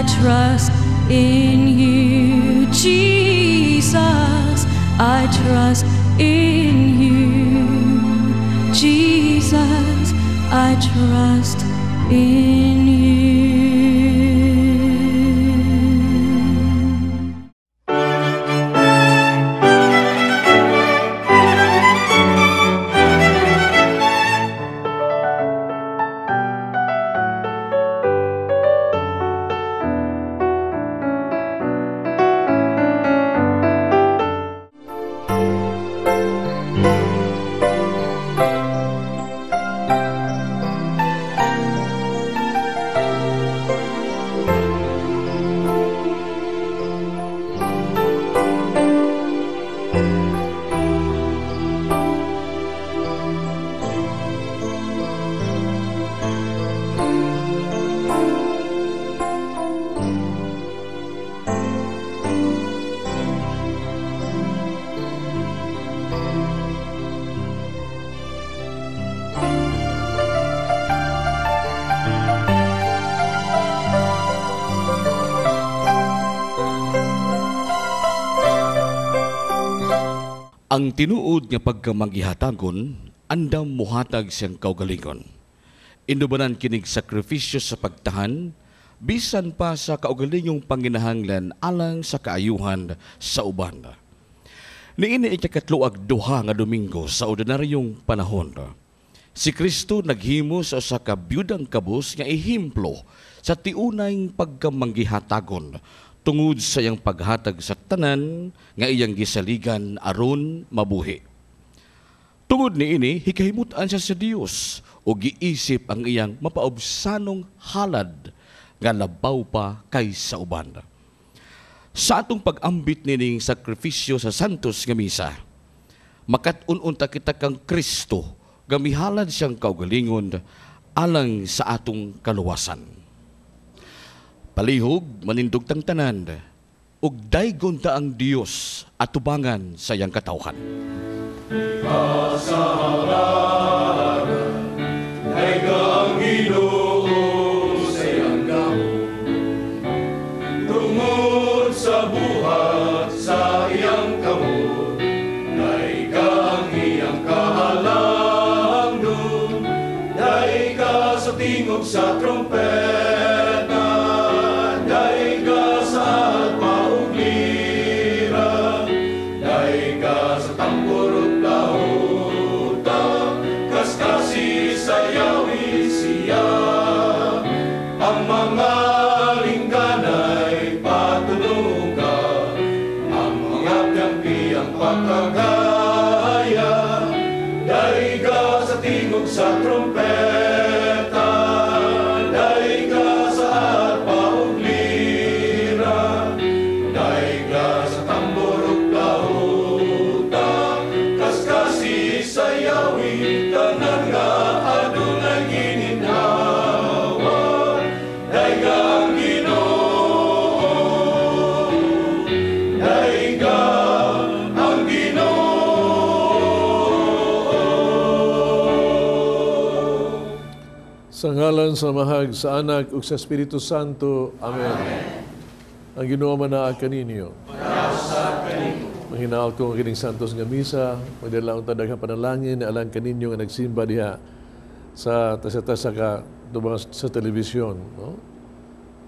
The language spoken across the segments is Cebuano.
trust in you, Jesus. I trust in you, Jesus. I trust in you. Ang tinuod nga pagkamagihatagon, andam muhatag siyang kaugalingon. Inubanan kinig sakripisyo sa pagtahan, bisan pa sa kaugalingong panginahanglan alang sa kaayuhan sa uban. Niini ikakatlo ag duha nga Domingo sa ordinaryong panahon. Si Kristo naghimo sa usa ka biyudang kabus nga ehemplo sa tiunay pagkamanggihatagon tungod sa iyang paghatag sa tanan nga iyang gisaligan aron mabuhi. Tungod niini, hikahimutan siya sa Dios o giisip ang iyang mapaubsanong halad nga labaw pa kaysa uban. Sa atong pag-ambit nining sakripisyo sa Santos nga Misa, makat-un-unta kita kang Kristo nga mihalad siyang kaugalingon alang sa atong kaluwasan. Palihog, manindog tang tanan, ug daygon ta ang Dios atubangan sa iyang katawhan. Kasalanan, dayga ang Ginoo sa iyang gamo, tungod sa buhat sa iyang kamot, dayga ang iyang kahalangdon, dayga sa tingog sa trompeta, dayga sa alpa ug lira, dayga sa tambor ug flauta, kaskasi sayawi siya. Ang mga lingganay patunuga, ang mga piyang-piyang pakagaya, dayga sa tingog sa trompeta, dayga sa alpa ug lira, dayga sa tambor ug flauta, kaskasi sayawi tanan nga adunay gininhawa, dayga ang Ginoo, dayga ang Ginoo. Sa ngalan sa Mahag, sa Anak ug sa Espiritu Santo. Amen. Ang Ginoo manaa kaninyo. Mahinaot ko ang kining Santos nga Misa, magdala unta daghang panalangin alang kaninyo nga nagsimba diha sa tasa-tasa ka tubang sa telebisyon, no?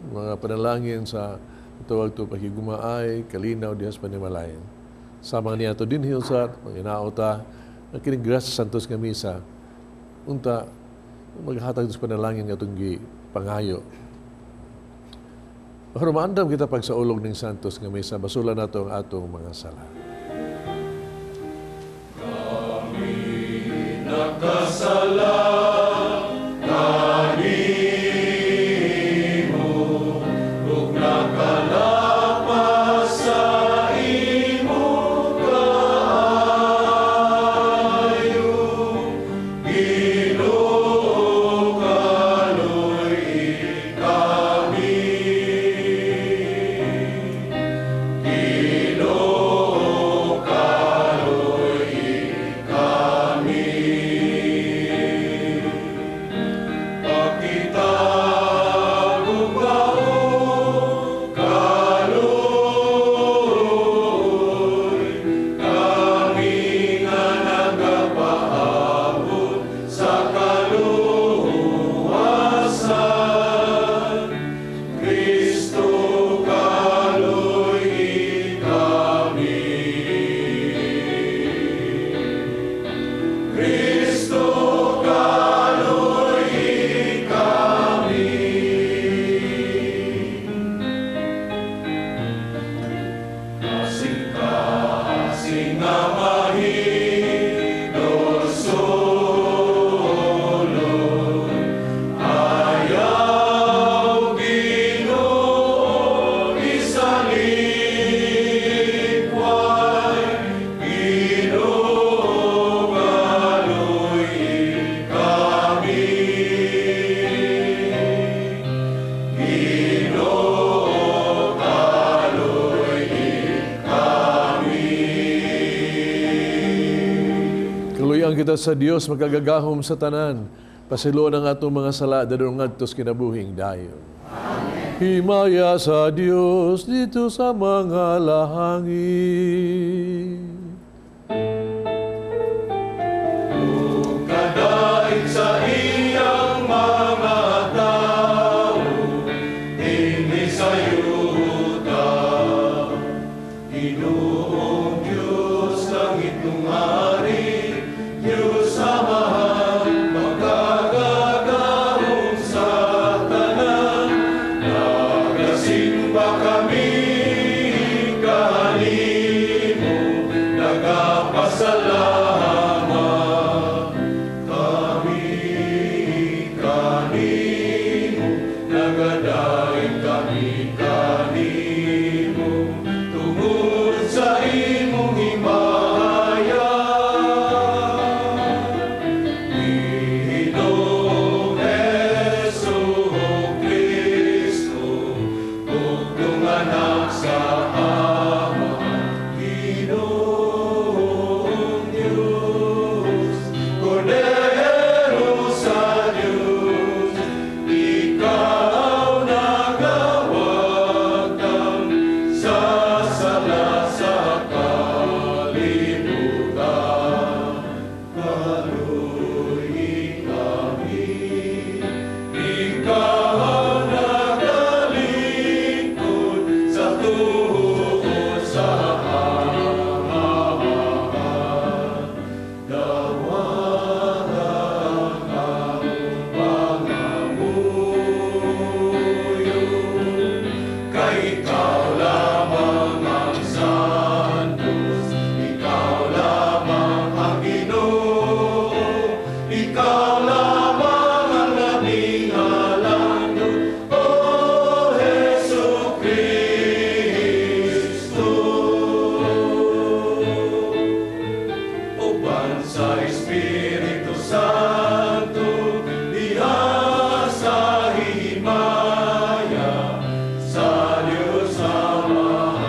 Mga panalangin sa tawag to pakigumaay, kalinaw diha sa panimalayan. Sama niya to dinhi usat, manghinaot ta ang kining grasya sa Santos nga Misa unta maghatag sa panalangin nga atong gipangayo. Pero maandam kita pagsaulog ng Santos nga Misa, basula nato ang atong mga sala. Kami nakasala kanimo, ug nakalapas sa imong kaayo. Ginoo, kaluy-i kami. Ginoo, Kaluyan kita sa Dios makagagahom sa tanan. Pasayloa ang atong mga sala dadong ngadto sa kinabuhing dayon. Amen. Himaya sa Dios didto sa mga lahangit. Kadaig sa iyang mga tao, dinhi sa yuta. Ginoong Diyos, langit nung ari, Diyos Amahan, makagagahom sa tanan. Nagasimba kami kanimo, nagapasalamat. Kami kanimo, nagadaig kami kanimo, tungod sa imong himaya. Ginoong Hesus Kristo, bugtong anak sa Ama, Ginoong Diyos, Kordero sa Diyos, ikaw nagawagtang sa sala sa kalibutan. Kaluy-i kami, ikaw nagalingkod sa tuod sa Amahan. Dawata ang among pangamuyo, kay ikaw lamang ang santos, ikaw lamang ang Ginoo, ikaw lamang ang labing halangdon, O Hesu Kristo. Uban sa Espiritu Santo, diha sa himaya, sa Diyos Amahan.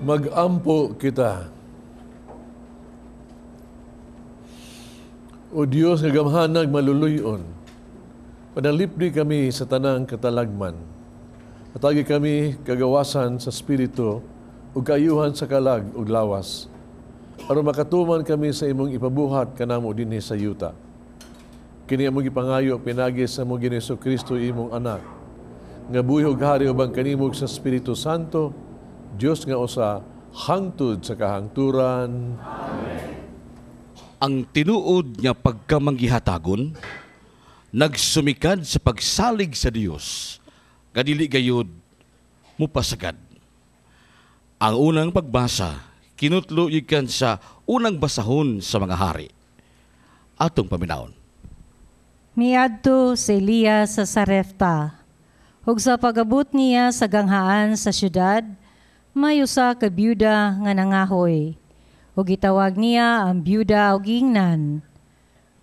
Magampo kita. O Dios nga gamhanag maluluyon, panalipdi kami sa tanang katalagman. Hatagi kami kagawasan sa Espiritu ug kaayuhan sa kalag ug lawas. Aron makatuman kami sa imong ipabuhat kanamo dinhi sa yuta. Kini among gipangayo pinaagi sa among Ginoong Kristo imong anak, nga buhi ug hari uban kanimo sa Espiritu Santo, Dios nga usa hangtod sa kahangturan. Amen. Ang tinuod nga pagkamanggihatagon nagsumikad sa pagsalig sa Dios, kadili gayud mupasagad. Ang unang pagbasa kinutlo gikan sa unang basahon sa mga hari. Atong paminawon. Miadto si Elias sa Sarepta. Ug sa pag-abot niya sa ganghaan sa syudad, may usa ka byuda nga nangahoy. Ug gitawag niya ang byuda og giingnan,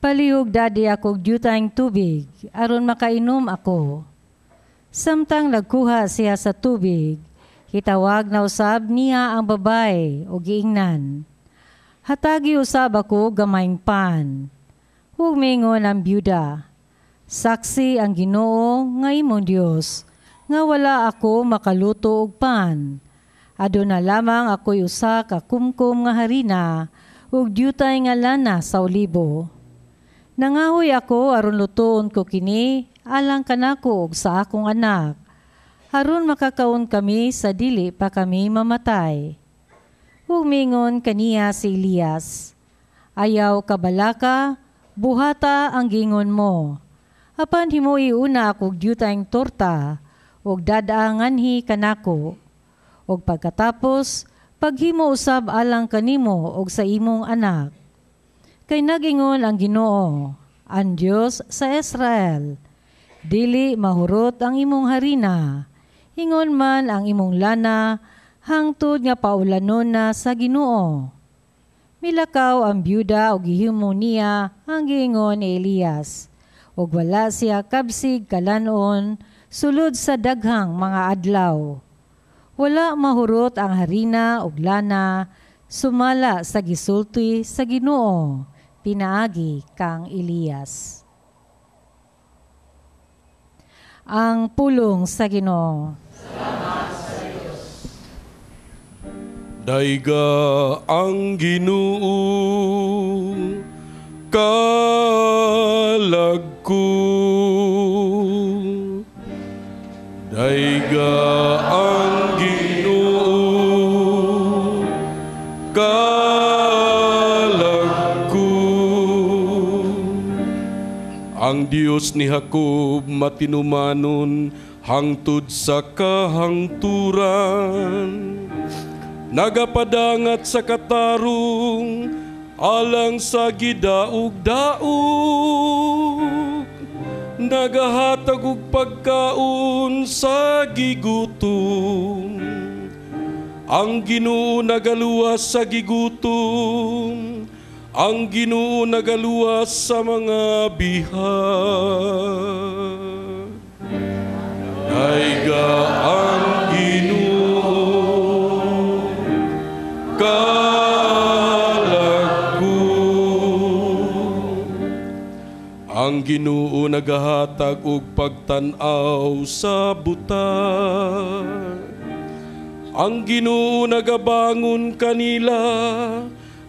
"Palihog dadi akog dyutang tubig aron makainom ako." Samtang nagkuha siya sa tubig, hitawag na usab niya ang babae og giingnan, "Hatagi usab ako gamayng pan." Ug mingon ang byuda, "Saksi ang Ginoo nga imong Dios nga wala ako makaluto og pan. Aduna lamang ako'y usa ka kumkum nga harina ug dyutay nga lana sa olibo. Nangahoy ako aron lutoon ko kini alang kanako ug sa akong anak, aron makakaon kami sa dili pa kami mamatay." Ug mingon kaniya si Elias, "Ayaw kabalaka, buhata ang gingon mo. Apan himoi una akog dyutayng torta ug dad-a nganhi kanako. Ug pagkatapos, paghimo usab alang kanimo ug sa imong anak. Kay nagingon ang Ginoo, ang Dios sa Israel, dili mahurot ang imong harina, ingon man ang imong lana, hangtod nga paulanon na sa Ginoo." Milakaw Nilakaw ang byuda ug gihimo niya ang giingon ni Elias. Ug wala siya kabsig kalanon sulod sa daghang mga adlaw. Wala mahurot ang harina ug lana sumala sa gisulti sa Ginoo pinaagi kang Elias. Ang pulong sa Ginoo. Dayga ang Ginoo, kalag ko. Dayga ang Ginoo, kalag ko. Ang Dios ni Jacob matinumanon hangtod sa kahangturan. Nagapadangat sa katarong alang sa gidaog-daog. Nagahatag og pagkaon sa gigutom. Ang Ginoo nagaluwas sa gigutom. Ang Ginoo nagaluwas sa mga bihag. Dayga ang Ginoo, kalag ko. Ang Ginoo nagahatag og pagtan-aw sa buta. Ang Ginoo nagabangon kanila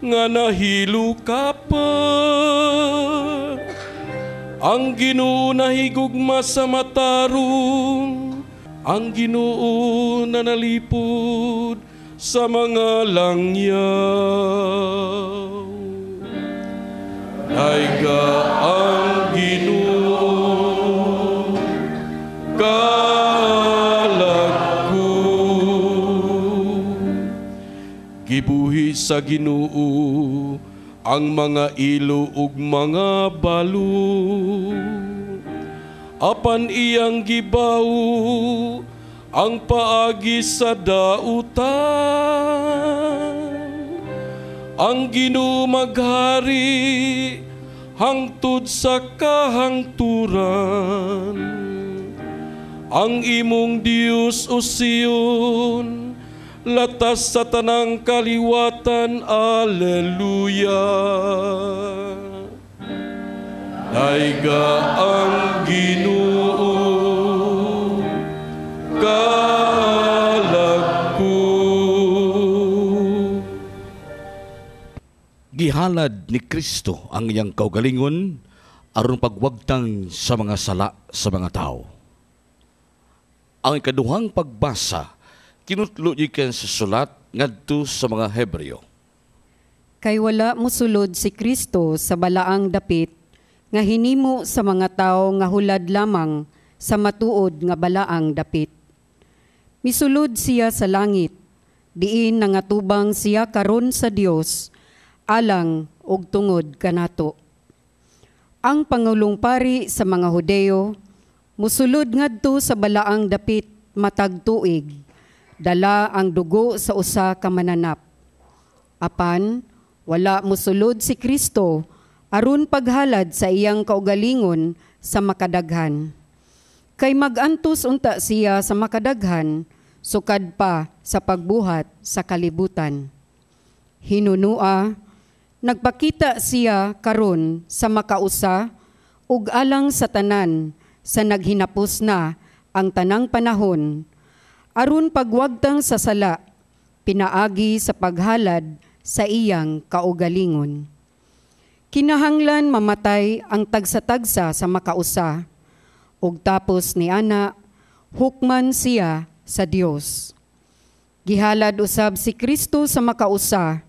nga nahilukapan. Ang Ginoo nahigugma sa matarong. Ang Ginoo nanalipod sa mga langyaw. Dayga ang Ginoo, kalag ko. Gibuhi sa Ginoo ang mga ilo ug mga balo. Apan iyang gibaw ang paagi sa dautan. Ang Ginoo maghari hangtod sa kahangturan. Ang imong Dios, o Sion, latas sa tanang kaliwatan. Alleluia. Dayga ang Ginoo, kalag ko. Gihalad ni Kristo ang iyang kaugalingon aron pagwagtang sa mga sala sa mga tao. Ang ikaduhang pagbasa kinutlo gikan sa sulat ngadto sa mga Hebreo. Kay wala mosulod si Kristo sa balaang dapit nga hinimo sa mga tawo nga hulad lamang sa matuod nga balaang dapit. Misulod siya sa langit, diin nangatubang siya karon sa Dios alang og tungod kanato. Ang pangulong pari sa mga Hudeo musulod ngadto sa balaang dapit matag tuig, dala ang dugo sa usa ka mananap. Apan wala musulod si Kristo aron paghalad sa iyang kaugalingon sa makadaghan. Kay magantos unta siya sa makadaghan sukad pa sa pagbuhat sa kalibutan. Hinunua, nagpakita siya karon sa makausa ug alang sa tanan sa naghinapos na ang tanang panahon, aron pagwagtang sa sala, pinaagi sa paghalad sa iyang kaugalingon. Kinahanglan mamatay ang tagsa-tagsa sa makausa, ug tapos ni ana, hukman siya sa Dios. Gihalad usab si Kristo sa makausa,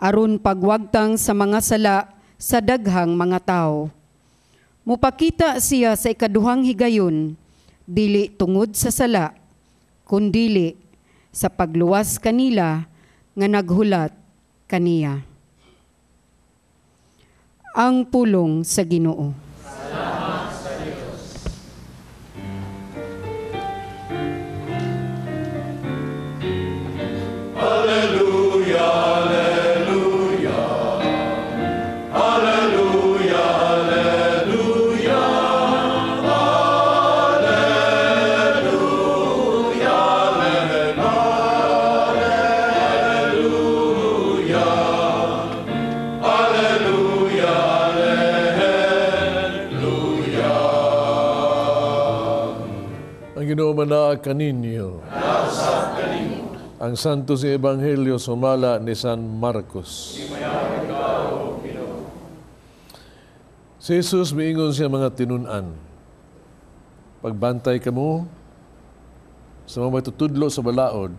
aron pagwagtang sa mga sala sa daghang mga tawo. Mupakita siya sa ikaduhang higayon, dili tungod sa sala, kundili sa pagluwas kanila nga naghulat kaniya. Ang pulong sa Ginoo. Salamat sa Dios. Alleluia, alleluia. Ginoo manaag kaninyo. Ang Santo sa Ebanghelyo sumala ni San Marcos. Si Jesus miingon siya mga tinun-an. Pagbantay kamo sa mga matutudlo sa balaod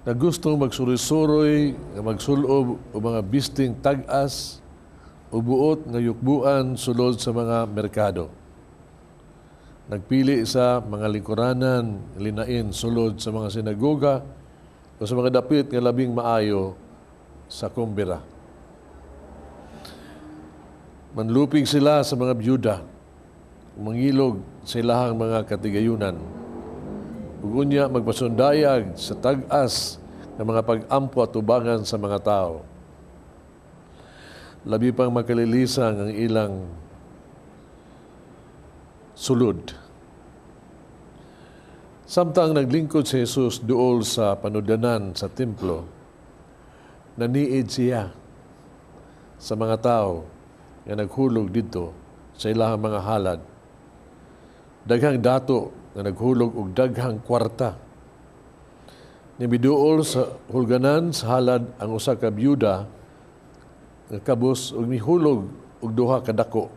na gustong magsuroy-suroy, nga magsulob o mga bisting tag-as o buot nga yukbuan sulod sa mga merkado. Nagpili sa mga lingkuranan, linain sulod sa mga sinagoga o sa mga dapit nga labing maayo sa kumbira. Manlupig sila sa mga byuda, mangilog sa ilahang mga katigayunan. Ug unya magpasundayag sa tag-as ng mga pag-ampo at tubangan sa mga tao. Labi pang makalilisang ang ilang sulod. Samtang naglingkod si Jesus duol sa panudanan sa templo, naniid siya sa mga tao nga naghulog didto sa ilahang mga halad. Daghang dato nga naghulog og daghang kwarta. Nimiduol sa hulganan sa halad ang usa ka byuda nga kabus og mihulog og duha ka dako.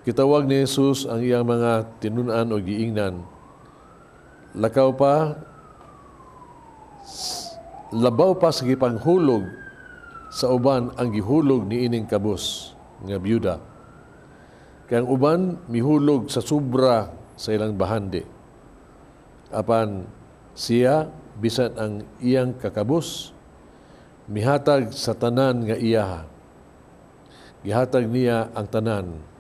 Gitawag ni Jesus ang iyang mga tinun-an o giingnan. Lakaw pa, labaw pa sa gipanghulog sa uban ang gihulog ni ining kabus nga byuda. Kaya ang uban mihulog sa sobra sa ilang bahandi. Apan siya bisan ang iyang kakabus mihatag sa tanan nga iyaha. Gihatag niya ang tanan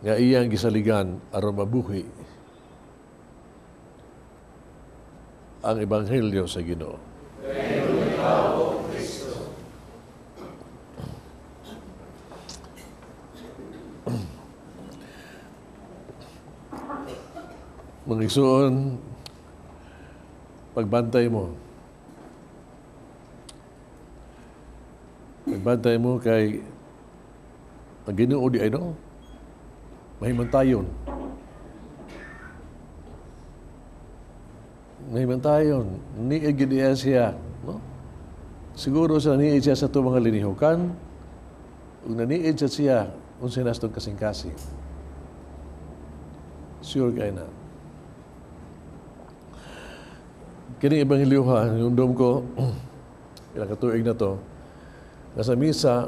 nga iyang gisaligan aron mabuhi ang Ebanghelyo sa Ginoo. Mga igsoon, pagbantay mo. Pagbantay mo kay ang Ginoo di ay no. Mahimantayon. Mahimantayon. Niig niya siya. No? Siguro sa niig siya sa itong mga linihukan, ug naniid siya unsa nastong kasing-kasing. Sure kay na. Kini ebanghelyohan, yundom ko, ilang katuig na to, nga sa misa,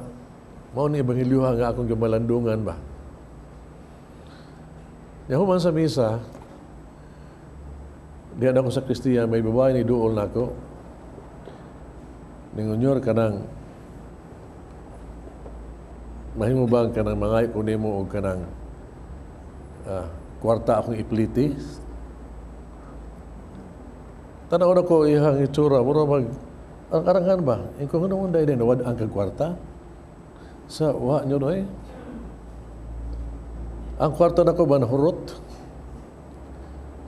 mao ni ebanghelyohan nga akong gamalandungan ba. Yahuman sa misa, diyan ako sa Kristiya, may babae ni duol nako. Ningunyor kanang mahimo bang kanang mangay ko nimo og kanang kwarta akong ipliti. Tanaw na ko ihang itsura, mura mag ang karangan ba? Ingko nga dahil din nawad ang kag kwarta sa wa nyo doy. Ang kwarta nako ba nahurot?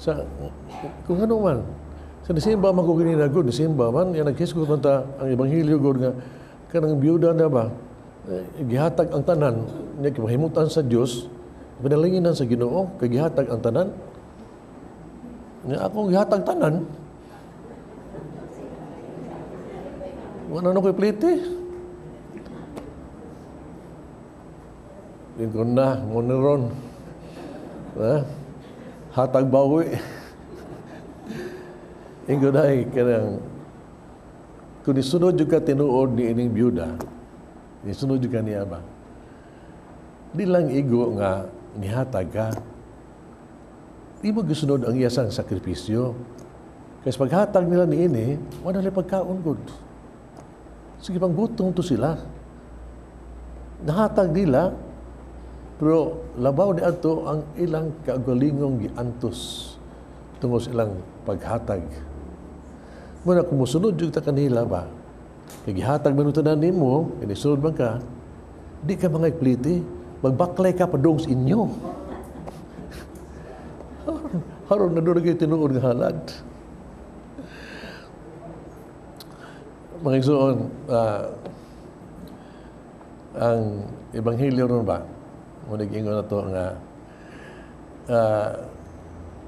Sa kung ano man, sa nisimba man ko ganina gud, nisimba man, yan naghisgot man ta ang ebanghelyo gud nga kanang biyuda na ba gihatag ang tanan niya mahimutan sa Dios, panalanginan sa Ginoo kay gihatag ang tanan. Nya akong gihatag tanan. Wala na ko'y plite. Ingkon na, ngunneron. Ha? Hatag bawi. Ingkon na, kanang kung isunod yung ka tinuod ni ining biyuda, isunod yung ka niya ba? Di lang igo nga nihatag ka. Di mo gisunod ang iyasang sakripisyo. Kasi paghatag nila ni ini, wala nila pagkaon gud. Sige, pang gutom to sila. Nahatag nila, pero labaw ni adto ang ilang kaugalingong giantos tungod sa ilang paghatag. Muna kung musunod jud ta kanila ba, kay gihatag man tanan nimo, inisunod man ka, di ka mga ipliti, magbaklay ka padung sa inyo. Haron na doon tinuod nga halad. Mga igsoon, ang ebanghelyo ron ba? Ngunit ingon na to nga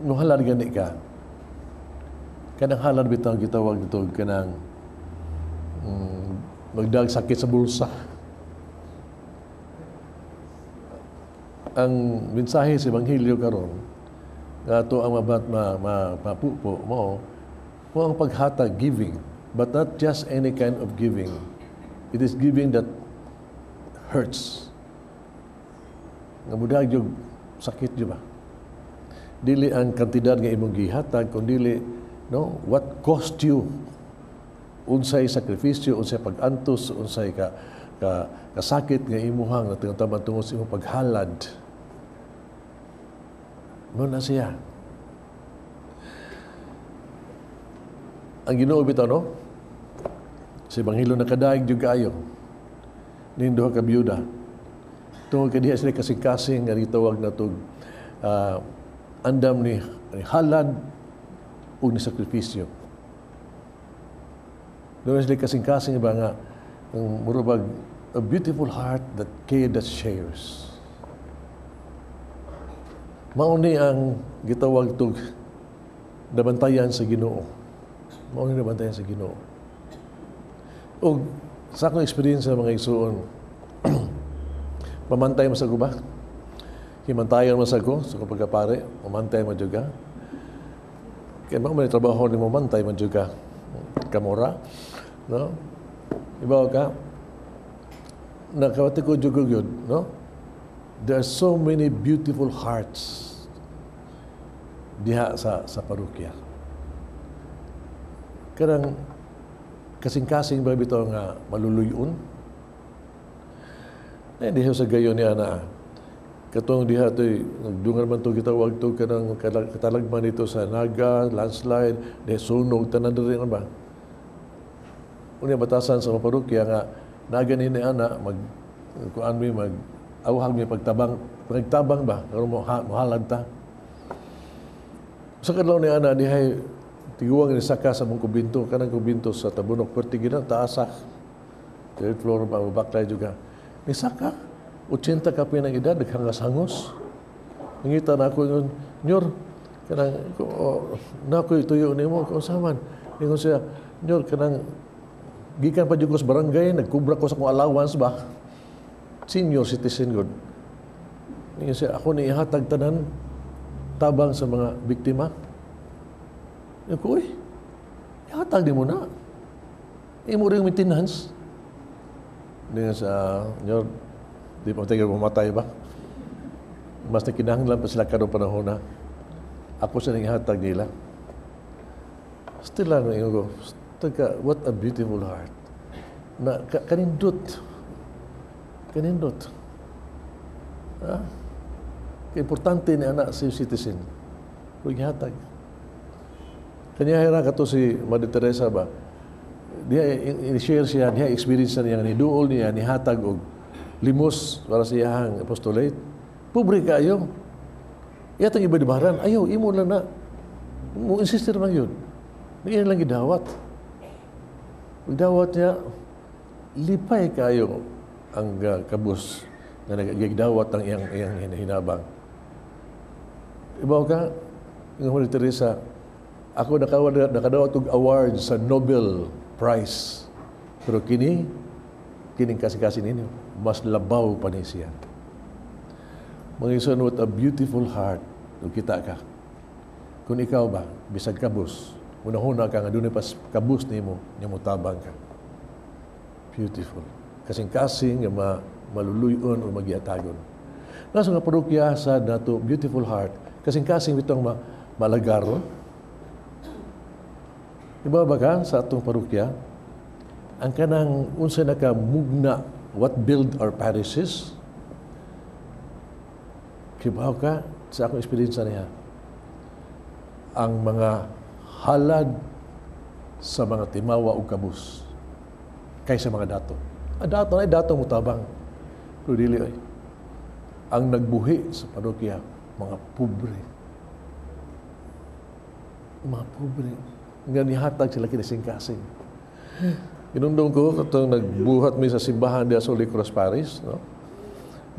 Muhalad gani ka. Kanang halad bitaw gitawag dito kanang magdag sakit sa bulsa. Ang mensahe sa Ebanghelyo karon nga ato ang mabat ma, ma, mapupo mo mo ang paghatag, giving, but not just any kind of giving. It is giving that hurts. Nga mudag yung sakit di ba? Dili ang kantidad nga imong gihatag, kundi, no, what cost you, unsay sakripisyo, unsay pag-antos, unsay ka, ka kasakit nga imuhang natinataman tungod sa imong paghalad. Mo na siya. Ang Ginoo bitaw, no? Sa Ebanghelyo nakadaig jud kaayo ning duha ka biyuda. Tungod kay diha sila kasing-kasing nga gitawag na tog andam ni halad ug ni sakripisyo. Doon sila kasing-kasing ba nga ang murabag a beautiful heart that care, that shares. Mao ni ang gitawag tog nabantayan sa Ginoo. Mao ni nabantayan sa Ginoo. Ug sa akong experience sa mga igsuon, mamantay mo sa guba. Himantayon mo sa ko, sa akong pagkapare, mamantay mo juga. Kaya mao man trabaho ni mamantay mo juga. Kamura, no? Ibaw ka, nakawati ko juga yun, no? There are so many beautiful hearts diha sa parokya. Karang kasing-kasing ba bitaw nga maluluyon? Eh, diha sa gayon niya na katong diha to'y nagdungan man to gitawag to kanang katalagman dito sa Naga, landslide, di sunog tanan diri ba? Unya batasan sa mga parokya nga naga ni ana mag kuan mi mag awhag mi pagtabang, pagtabang ba karon mo mohalad ta. Sa kadlaw ni ana dihay tiguang ni saka sa mong kubinto, kanang kubinto sa Tabunok, perti gina taasa. Third floor ba baklay juga. Ni saka 80 ka pinang edad naghangas-hangos. Nangita na ako ingon, "Nyor, kanang oh, na ako ituyo nimo kung unsa man." Ingon siya, "Nyor, kanang gikan pa jud ko sa barangay, nagkubra ko sa akong allowance ba. Senior citizen gud." Ingon siya, "Ako ni ihatag tanan tabang sa mga biktima." Ingon ko, "Uy, ihatag nimo na. Imo rin maintenance." Ingon siya, "Nyor, di pa tayo mamatay ba? Mas na kinahanglan pa sila karong panahon na. Ako sa nang ihatag nila." Still lang, ingon ko, tagka, what a beautiful heart. Na, kanindot. Kanindot. Ha? Importante ni anak si citizen. Kung ihatag. Kanya hira ka to si Mother Teresa ba? Diha, i-share siya, diha experience niya, ni duol niya, ni hatag og limos para sa iyahang apostolate. Pobre kayo. Iyatang iba dibaran, ayaw, imo lang na. Mo insister man yun. Hindi lang gidawat. Pagdawat niya, lipay kayo ang kabus na nagdawat ng iyang hinabang. Ibaw ka, yung Mother Teresa, ako nakadawat og award sa Nobel Prize. Pero kini, kining kasi-kasi ninyo, mas labaw pa ni siya. Mga igsoon, what a beautiful heart. Kung kita ka. Kung ikaw ba, bisag kabus, unahuna ka nga dunay pas kabus nimo, nya motabang ka. Beautiful. Kasing-kasing nga maluluyon o magiatagon. Nasa nga parokya sa nato, beautiful heart, kasing-kasing bitong malagaro. Iba ba ka sa atong parokya? Ang kanang unsa nakamugna, what build our parishes? Kibaw ka sa akong experience niya. Ang mga halad sa mga timawa o kabus kaysa mga dato. Ang dato ay dato mo tabang. Pero dili ay. Ang nagbuhi sa parokya, mga pobre. Mga pobre. Nga nihatag sila kinising-kasing. Inundong ko, katong nagbuhat mi sa simbahan diya sa Holy Cross Parish, no?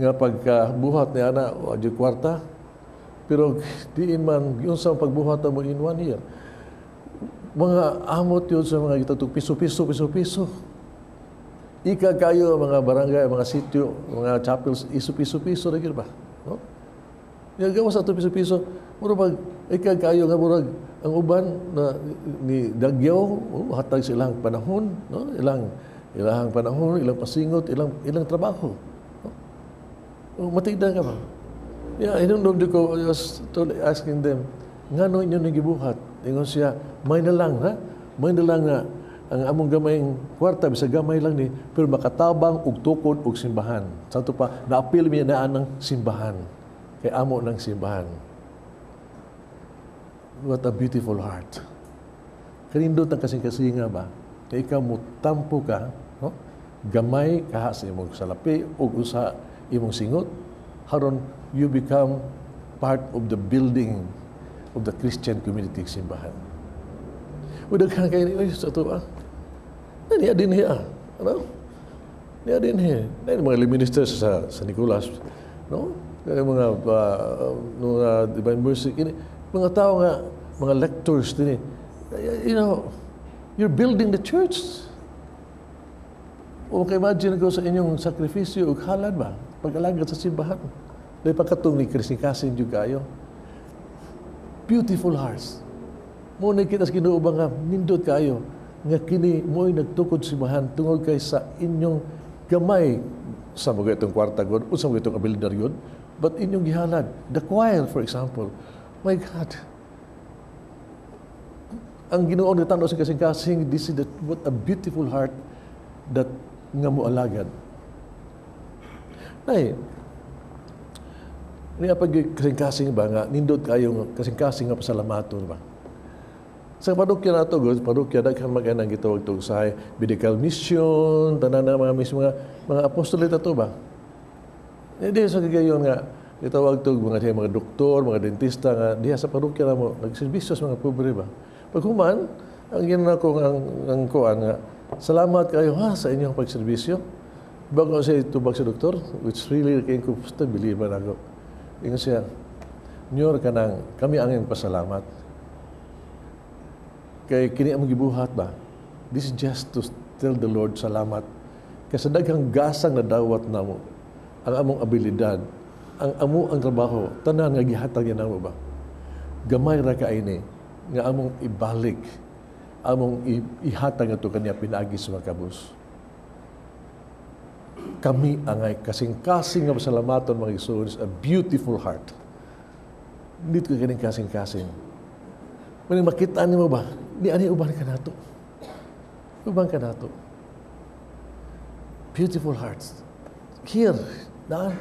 Nga pagkabuhat ni ana, wadyo kwarta, Pero diin man, yung sa pagbuhat mo in one year, mga amot yun sa mga gitawag piso-piso, piso-piso. Ika kayo mga barangay, mga sitio, mga chapels, iso piso-piso na ba? No? Yung gawas ato piso-piso, murag pag ika kayo nga murag ang uban na ni dagyaw, oh, hatag sa ilang panahon, no? Ilang ilang panahon, ilang pasingot, ilang ilang trabaho. No? Oh, matigdan ka ba? Yeah, hinumdum ko, I was asking them, ngano inyo ning gibuhat? Ingon siya, may na lang, ha? May na lang nga ang among gamayng kwarta, bisag gamay lang ni, pero makatabang og tukod og simbahan. Santo pa, naapil mi na ng simbahan. Kay amo ng simbahan. What a beautiful heart. Kanindot ang kasing-kasinga ba? Kay ikaw mo tampo ka, no? Gamay kaha sa imong salapi ug usa imong singot, haron you become part of the building of the Christian community, simbahan. Ug daghan kay ni sa ato ah. Niya din hiya. Ano? Niya din hiya. Niya mga ministers sa San Nicolas, no? Kaya mga Divine Mercy kini mga tao nga mga lectors din, you're building the church. O imagine ko sa inyong sakripisyo ug halad ba pag-alagad sa simbahan. Dahil pagkatong ni kasing-kasing jud kayo. Beautiful hearts. Mo na kita sa Ginoo ba nga nindot kayo nga kini mo'y nagtukod simbahan tungod kay sa inyong gamay sa mga itong kwarta god o sa mga itong abilidad god, but inyong gihalad. The choir, for example, my God, ang Ginoo nagtan-aw sa kasing-kasing. This is what a beautiful heart that nga mo alagad. Nay, niya pag kasing-kasing ba nga nindot kayo kasing-kasing nga pasalamaton ba? Sa parokya nato, God, parokya daghan mag-anang gitawag tog sa medical mission, tanan na mga mismo mga apostolate ato ba? Hindi sa kagayon nga gitawag tog mga diha, mga doktor, mga dentista nga diha sa parokya namo nagserbisyo sa mga pobre ba. Paghuman, ang ginana ko ang kuan nga salamat kayo ha sa inyong pagserbisyo. Bago siya tubag sa doktor, which really kay ko basta believe man ako. Ingon siya, "Nyor, kanang kami ang inyong pasalamat. Kay kini among gibuhat ba? This is just to tell the Lord salamat. Kay sa daghang gasang nadawat namo, ang among abilidad, ang amo ang trabaho, tanan nga gihatag niya namo ba? Gamay ra ka ini nga among ibalik, among ihatag ato kaniya pinaagi sa mga kabus. Kami angay kasing-kasing nga pasalamaton, mga igsoon, is a beautiful heart. Dito ka kaning kasing-kasing. Maning makita nimo ba? Di ani uban ka nato. Uban ka nato. Beautiful hearts. Here, na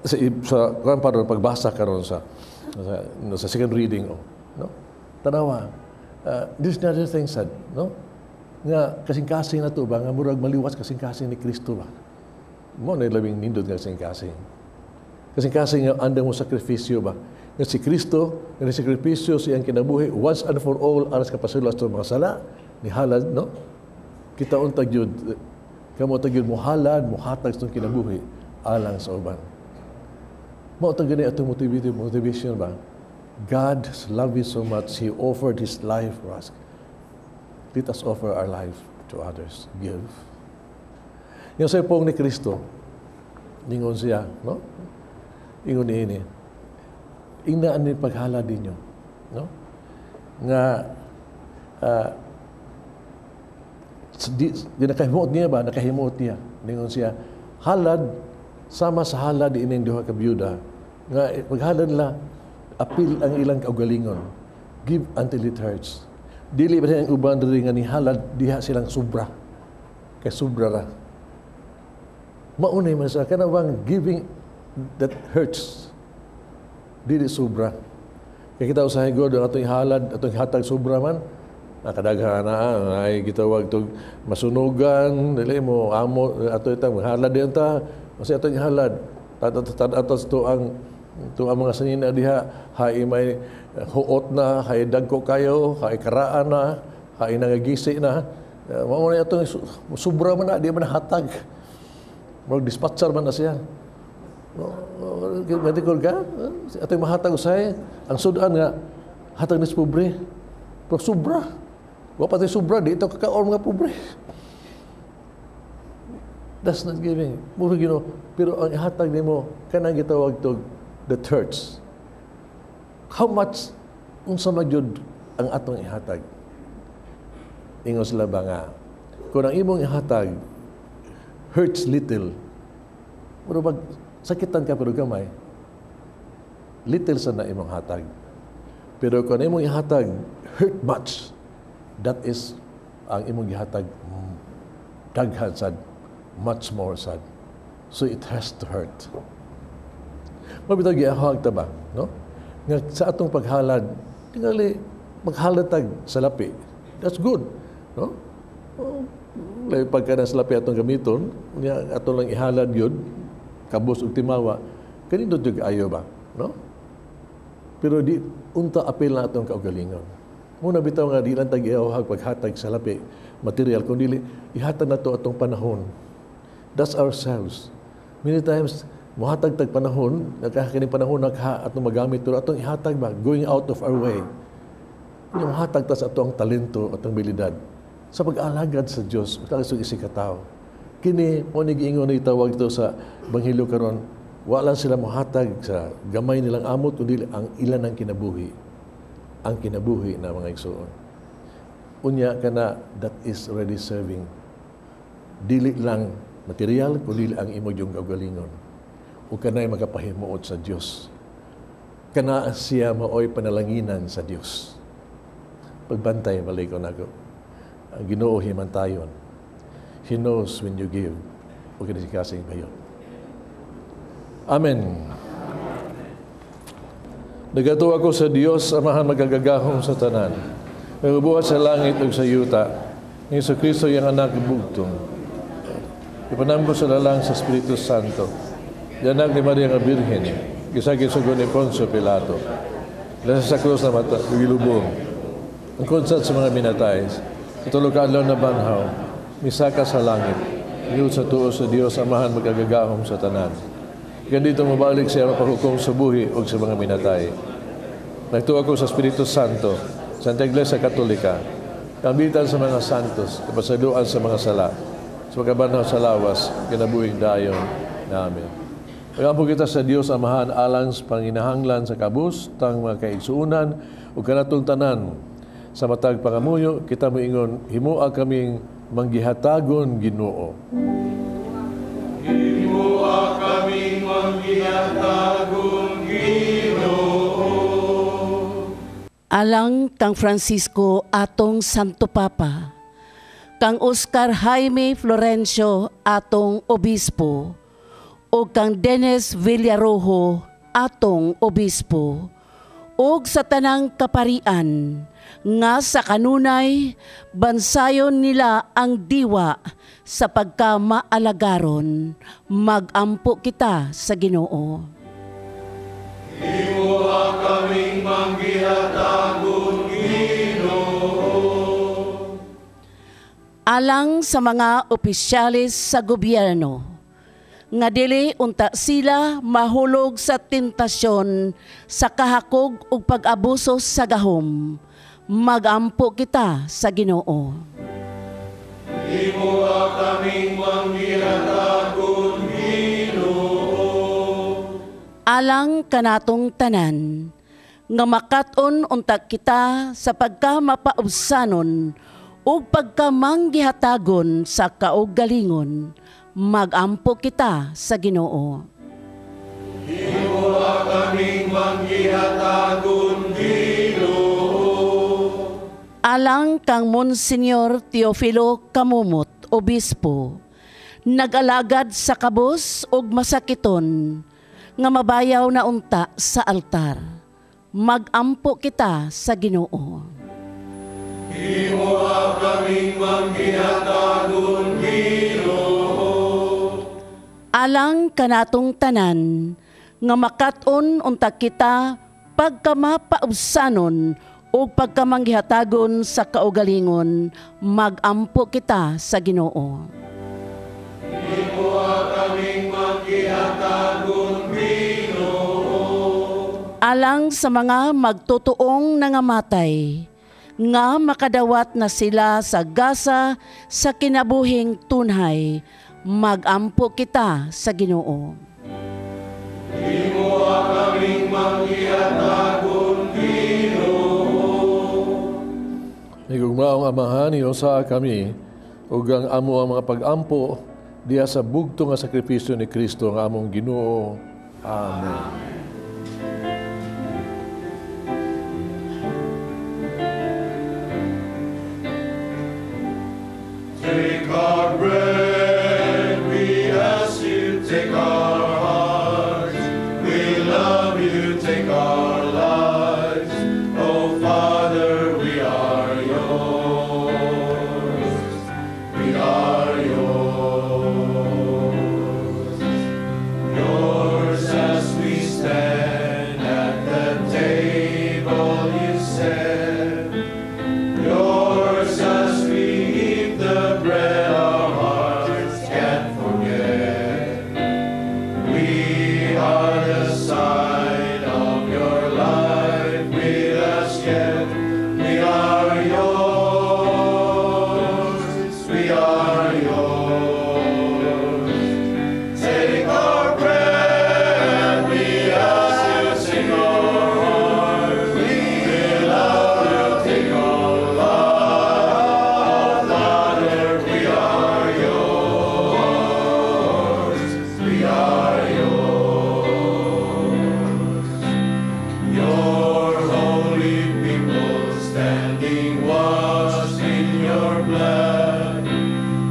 sa kuan pa ron, pagbasa karon sa second reading, oh, no? Tanawa. This is another thing said, no? Nga kasing-kasing na to ba nga murag maliwas kasing-kasing ni Kristo ba? Mo na labing nindot nga kasing-kasing. Kasing-kasing nga andam mo sakripisyo ba? Nga si Kristo, nga ni sakripisyo sa iyang kinabuhi once and for all aras kapasulas sa mga sala, ni halad, no? Kita unta gyud kamo ta gyud mohalad, mohatag sa kinabuhi alang sa uban. Mao ta gani atong motivation ba? God loved you so much, He offered His life for us. Let us offer our life to others. Give. Yung sa pong ni Kristo, ningon siya, no? Ingon ni ini. Ingnaan ni paghalad ninyo, no? Nga di nakahimuot niya ba? Nakahimuot niya. Ningon siya, halad, sama sa halad ining duha ka byuda, nga paghalad nila, apil ang ilang kaugalingon. Give until it hurts. Dili ba ang uban diri nga nihalad diha silang sobra. Kay sobra ra. Maunay man sa kanang giving that hurts. Dili sobra. Kay kita usahay God ang atong ihalad, atong ihatag sobra man. Nakadaghan na ay gitawag tog masunugan, dili mo amo ato itang halad din ta. Kasi atong ihalad. Tatas to ang mga sanina diha, hay may huot na, hay dagko kayo, hay karaan na, hay nangagisi na. Mao na atong sobra man na, di man hatag. Murag dispatcher man na siya. No, Matikol ka? Atong mahatag usahay, ang sudan nga, hatag ni sa pobre. Pero sobra. Wa pa tayo sobra, di ito kakaon mga pobre. That's not giving. Mura Ginoo. Pero ang ihatag nimo kanang gitawag to the church. How much unsa man jud ang atong ihatag? Ingon sila ba nga, kung ang imong ihatag hurts little, pero pag sakitan ka pero gamay, little sa na imong hatag. Pero kung ang imong ihatag hurt much, that is ang imong gihatag daghan sad, much more sad. So it has to hurt. Mabitaw giahag ta ba, no? Nga sa atong paghalad, tingali maghalad tag sa lapi. That's good, no? Oh, lahi pagka na sa lapi atong gamiton, nya ato lang ihalad yun, kabos ug timawa, kanindot jud ayo ba, no? Pero di unta apil na atong kaugalingon. Muna bitaw nga di lang tag iawhag paghatag sa lapi material kun dili ihatag nato atong panahon. That's ourselves. Many times mohatag tag panahon, nagkakaning panahon nagha atong magamit pero atong ihatag ba going out of our way. Nya mohatag ta sa atong talento, atong abilidad sa pag-alagad sa Dios, sa isig ka tawo. Kini mo ni giingon ni tawag to sa Ebanghelyo karon, wala sila mohatag sa gamay nilang amot kundi ang ilan ang kinabuhi. Ang kinabuhi na mga igsoon. Unya kana, that is already serving. Dili lang material kundi ang imo yung kaugalingon. O kanay makapahimuot sa Dios. Kana siya maoy panalanginan sa Dios. Pagbantay balik ko nako. Ang Ginoo himantayon. He knows when you give. O kini si kasing bayon. Amen. Nagatuo ako sa Dios, Amahan makagagahom sa tanan. Nagbuhat sa langit ug sa yuta. Ni Hesus Kristo iyang anak bugtong. Ipanambo sa lalang sa Espiritu Santo. Yanak ni Maria nga Birhen. Gisagit sa ni Poncio Pilato. Lasa sa krus na mata, gilubong. Ang konsat sa mga minatay. Itulo ka adlaw na banhaw. Misaka sa langit. Ngiyod sa tuo sa Dios, Amahan magagagahom sa tanan. Gandito mabalik siya mapaghukom sa buhi o sa mga minatay. Nagtuo ako sa Espiritu Santo, Santa Iglesia Katolika, kambitan sa mga santos, kapasaluan sa mga sala, sa pagkabanhaw sa lawas, kinabuhing dayon namin. Pagampo kita sa Dios Amahan alang sa panginahanglan sa kabus, tang mga kaigsuunan, ug kanatong tanan. Sa matag pangamuyo, kita moingon, himoa kaming manggihatagon Ginoo. Himoa kaming manggihatagon Ginoo. Alang kang Francisco atong Santo Papa, kang Oscar Jaime Florencio atong Obispo, o kang Dennis Villarojo atong Obispo, ug sa tanang kaparian nga sa kanunay bansayon nila ang diwa sa pagkamaalagaron, magampo kita sa Ginoo. Himoa kaming manggihatagon Ginoo. Alang sa mga opisyales sa gobyerno, nga dili unta sila mahulog sa tentasyon sa kahakog ug pag-abuso sa gahom, magampo kita sa Ginoo. Himoa kaming manggihatagon Ginoo. Alang kanatong tanan, nga makat-on unta kita sa pagkamapaubsanon ug pagkamanggihatagon sa kaugalingon, magampo kita sa Ginoo. Himoa kaming manggihatagon Ginoo. Alang kang Monsignor Teofilo Camomot, Obispo, nag-alagad sa kabos ug masakiton, nga mabayaw na unta sa altar. Magampo kita sa Ginoo. Himoa kaming manggihatagon Ginoo. Alang kanatong tanan, nga makat-on unta kita pagkamapaubsanon ug pagkamanggihatagon sa kaugalingon, magampo kita sa Ginoo. Himoa kaming manggihatagon Ginoo. Alang sa mga magtutuong nangamatay, nga makadawat na sila sa gasa sa kinabuhing tunhay, magampo kita sa Ginoo. Imo kaming manggihatagon, Ginoo. Higugmaong Amahan, sa kami ug ang amo ang mga pag-ampo diha sa bugto nga sakripisyo ni Kristo nga among Ginoo. Amen. Take our bread, we ask you, take our hearts. We love you, take our lives. Oh Father, we are yours. We are yours. Yours as we stand at the table you set. Yours as we eat the bread our hearts can't forget. We are the sign of your life with us yet. We are yours. We are yours. Take our bread, we ask you, take our hearts. We love you, take our love. Father, we are yours. We are yours. Your holy people standing washed in your blood.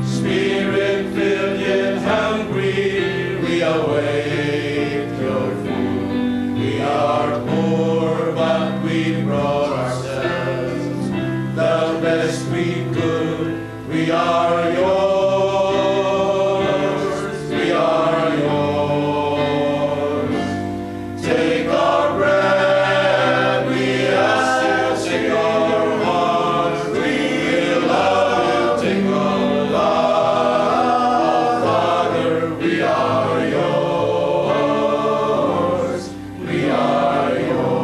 Spirit-filled yet hungry, we await your food. We are poor, but we brought ourselves the best we could. We are yours. We are yours. Take our bread, we ask you, take our hearts. We love you, take our love. Father, we are yours. We are yours.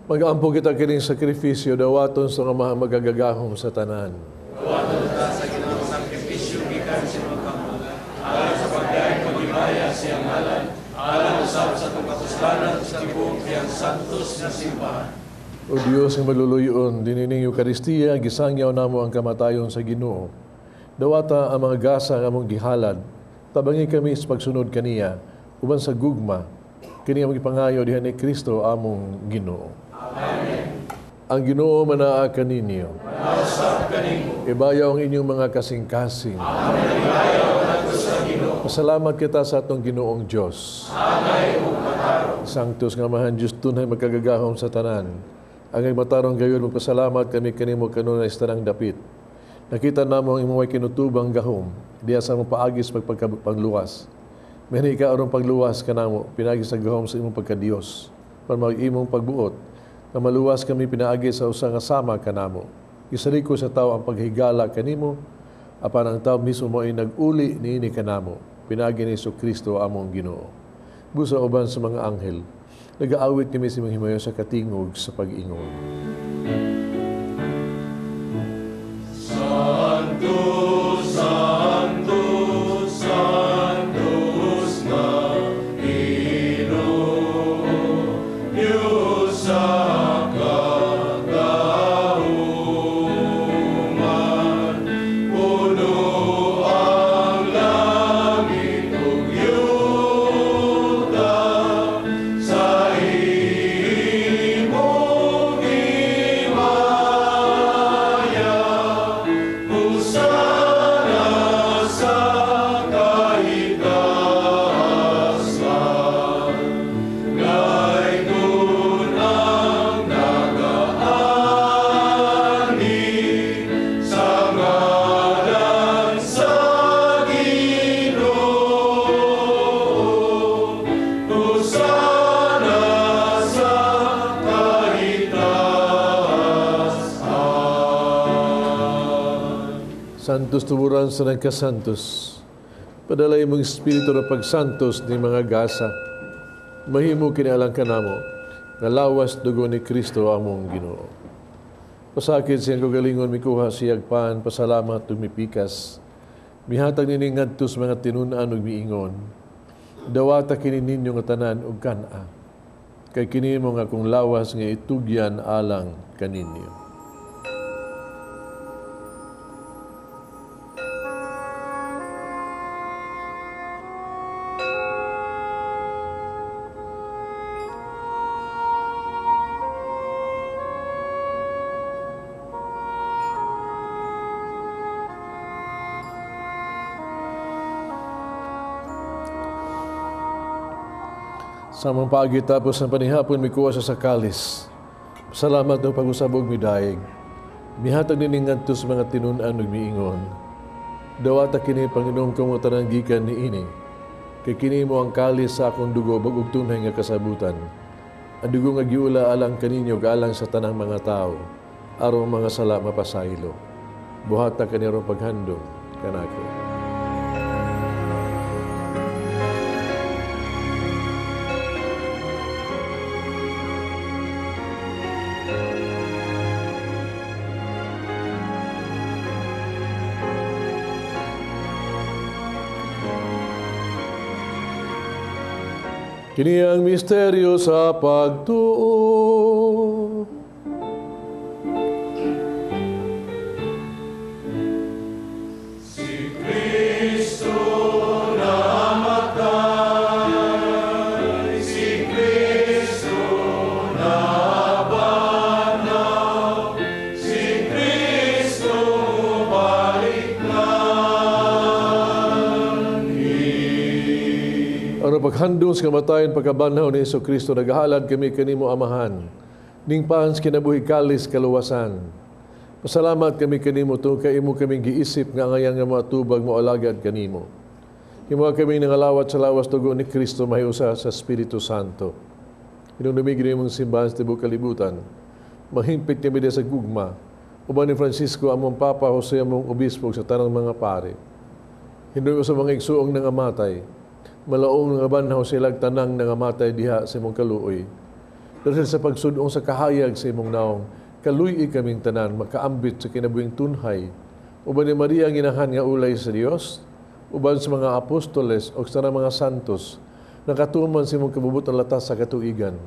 Mag-ampo kita kining sakripisyo dawaton sa mga magagagahom sa tanan. Dawaton ta sa Ginoong sakripisyo gikan sa imong kamot, alang sa pagdaig paghimaya sa iyang ngalan, alang usab sa atong kapuslanan sa tibuok iyang santos nga simbahan. O Dios nga maluluyon, dinining Eukaristiya, gisangyaw namo ang kamatayon sa Ginoo. Dawata ang mga gasa nga among gihalad, tabangi kami sa pagsunod kaniya, uban sa gugma, kini among gipangayo diha ni Kristo among Ginoo. Amen. Ang Ginoo manaa kaninyo. Manausab kanimo. Ibayaw ang inyong mga kasing-kasing. Amen. Ibayaw nato sa Ginoo. Pasalamat kita sa atong Ginoong Dios. Angay ug matarong. Sanctus nga Amahan Dios tunay magkagagahom sa tanan. Angay matarong gayon magpasalamat kami kanimo kanunay sa tanang dapit. Nakita namo ang imong way kinutubang gahom diha sa among paagis pagpagluwas. Mani ka aron pagluwas kanamo pinaagi sa gahom sa imong pagkadiyos. Pan imong pagbuot nga maluwas kami pinaagi sa usa nga sama kanamo. Isaliko sa tawo ang paghigala kanimo apan ang tawo mismo mo'y nag-uli niini kanamo. Pinaagi ni Jesucristo among Ginoo. Busa uban sa mga anghel, nagaawit kami sa imong himayo sa katingog sa pag-ingon. Santo, Santo, Santos nga Ginoo, Diyos sa kagahuman, puno ang langit ug yuta sa imong himaya. Hosana sa kahitasan, layton ang Santos tuburan sa nagkasantos. Padalay mong espiritu na pagsantos ni mga gasa. Mahimo kinialang kanamo, nga lawas dugo ni Kristo among Ginoo. Pasakit siyang kagalingon mikuha siyag pan, pasalamat ug mipikas. Mihatag nining ngadto sa mga tinun-an ug miingon. Dawata kini ninyo nga tanan ug kan-a. Kay kini mo nga akong lawas nga itugyan alang kaninyo. Sa amang paagi tapos ng panihapon, mikuha siya sa kalis. Salamat ng pag-usabog midayeg. Mihatag nining ngadto sa mga tinun-an ug miingon. Dawata kini Panginoong kamo tanang gikan niini. Kay kini mo ang kalis sa akong dugo bag-ug tunay nga kasabutan. Ang dugo nga giula alang kaninyo alang sa tanang mga tao. Aron mga sala mapasaylo. Buhata kani aron paghandom kanako. Kini ang misteryo sa pagtuo. Si Kristo namatay, si Kristo nabanaw, si Kristo balik na. Aron paghandong sa kamatayon pagkabanhaw ni Hesus Kristo, naghalad kami kanimo Amahan, ning paan sa kinabuhi kalis kaluwasan. Pasalamat kami kanimo tungod kay imo kaming giisip nga angayan nga moatubag moalagad kanimo. Himo kami nangalawat sa lawas dugo ni Kristo mahiusa sa Espiritu Santo. Hinumdumi imong simbahan sa tibuok kalibutan. Mahimpit kami diha sa gugma. Uban ni Francisco among Papa, Jose among Obispo sa tanang mga pare. Hinumdumi sa mga igsuong nangamatay. Malaong nga banhaw silag tanang nangamatay diha sa imong kaluoy. Dahil sa pagsudong sa kahayag sa imong naong, kaluy kaming tanan makaambit sa kinabuhing tunhay. Uban ni Maria ang inahan nga ulay sa Dios, uban sa mga apostoles o sa mga santos, nakatuman sa imong kabubutan latas sa katuigan.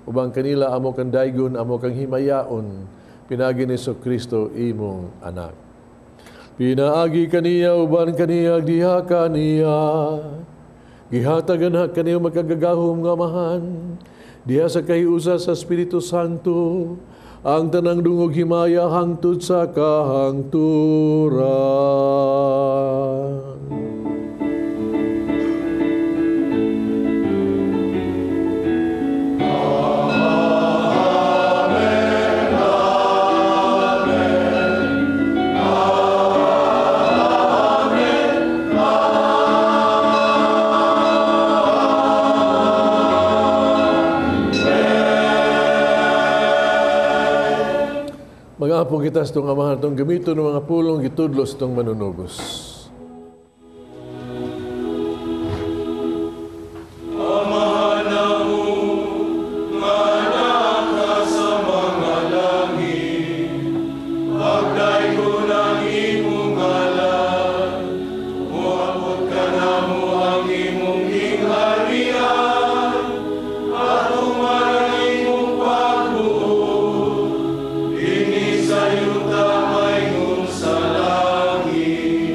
Uban kanila amo kang daygon, amo kang himayaon, pinaagi ni Kristo imong anak. Pinaagi kaniya, uban kaniya, diha kaniya. Gihatagan ha kaniyo makagagahom nga Amahan, diha sa kahiusa sa Espiritu Santo, ang tanang dungog himaya hangtod sa kahangturan. Mag-apo kita sa itong Amahan, itong gamito ng mga pulong gitudlo sa itong manunubos. Amahan namo, nga naa sa mga langit, pagdaygon ang imong ngalan, moabot kanamo ang imong gingharian, atuman ang imong pagbuot, dinhi sa yuta maingon sa langit.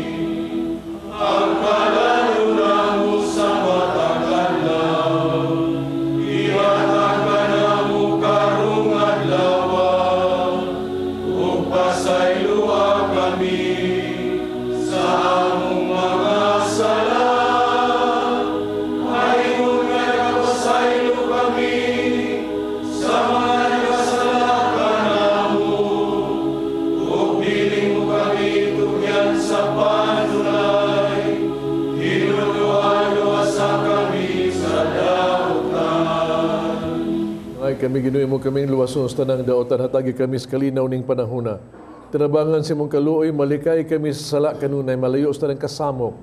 Ang kalayo namo sa matag adlaw, ihatag kanamo karong adlaw, ug pasayloa kami sa among mga sala, Paingon nga nagpasaylo kami sa mga nagkasala kanamo, ug dili mo kami tugyan sa panulay, hinudluan sa kami sa dautan. Ay kami Ginoo mo kaming luwason sa tanang daotan, hatagi kami sa kalinaw ning panahona. Tinabangan sa imong kaluoy, malikay kami sa sala kanunay, malayo sa tanang kasamok.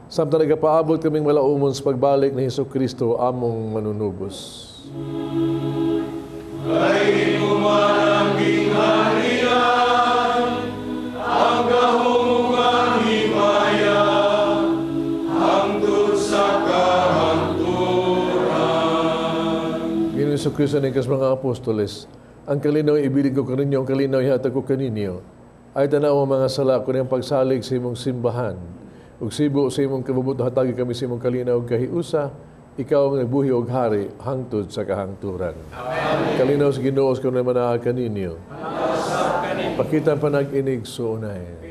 Samtang nagapaabot kaming malaumon sa pagbalik ni Hesus Kristo, among manunubos. Kay man ang gingharian, ang gahom ug ang himaya, hangtod sa kahangturan. Ginoong Hesus Kristo, ning mga apostoles, ang kalinaw ibilig ko kaninyo, ang kalinaw ihatag ko kaninyo. Ay tanaw ang mga sala ko niyang pagsalig sa imong simbahan. Ug sibo sa imong kabubut, hatagi kami sa imong kalinaw ug kahiusa. Ikaw ang nagbuhi og hari hangtod sa kahangturan. Amen. Kalinaw sa Ginoo sa kanunay manaa kaninyo. Pakita ang panag-inig suunay.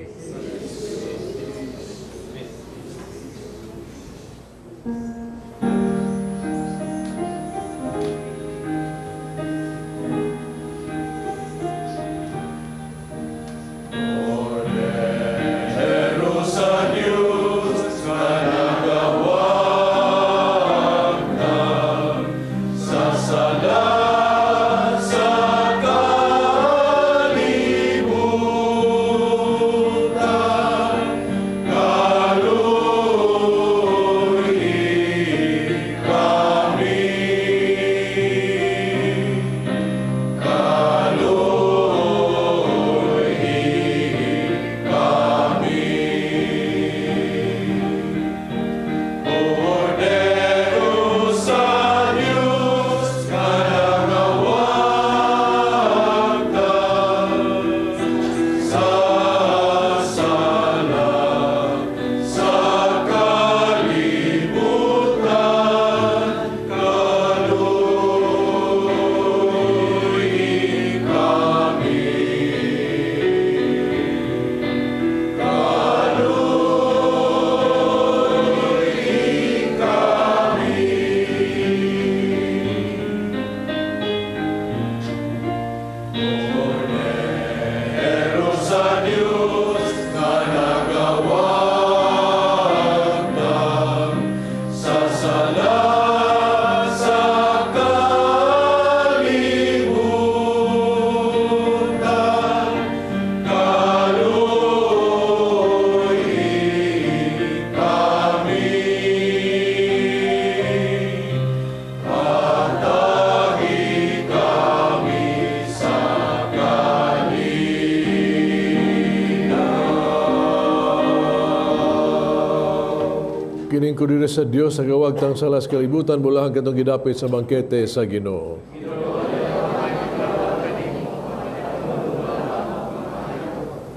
Kining kudire sa Dios sa gawagtang salas kalibutan bulahan katong gidapit sa bangkete sa Ginoo.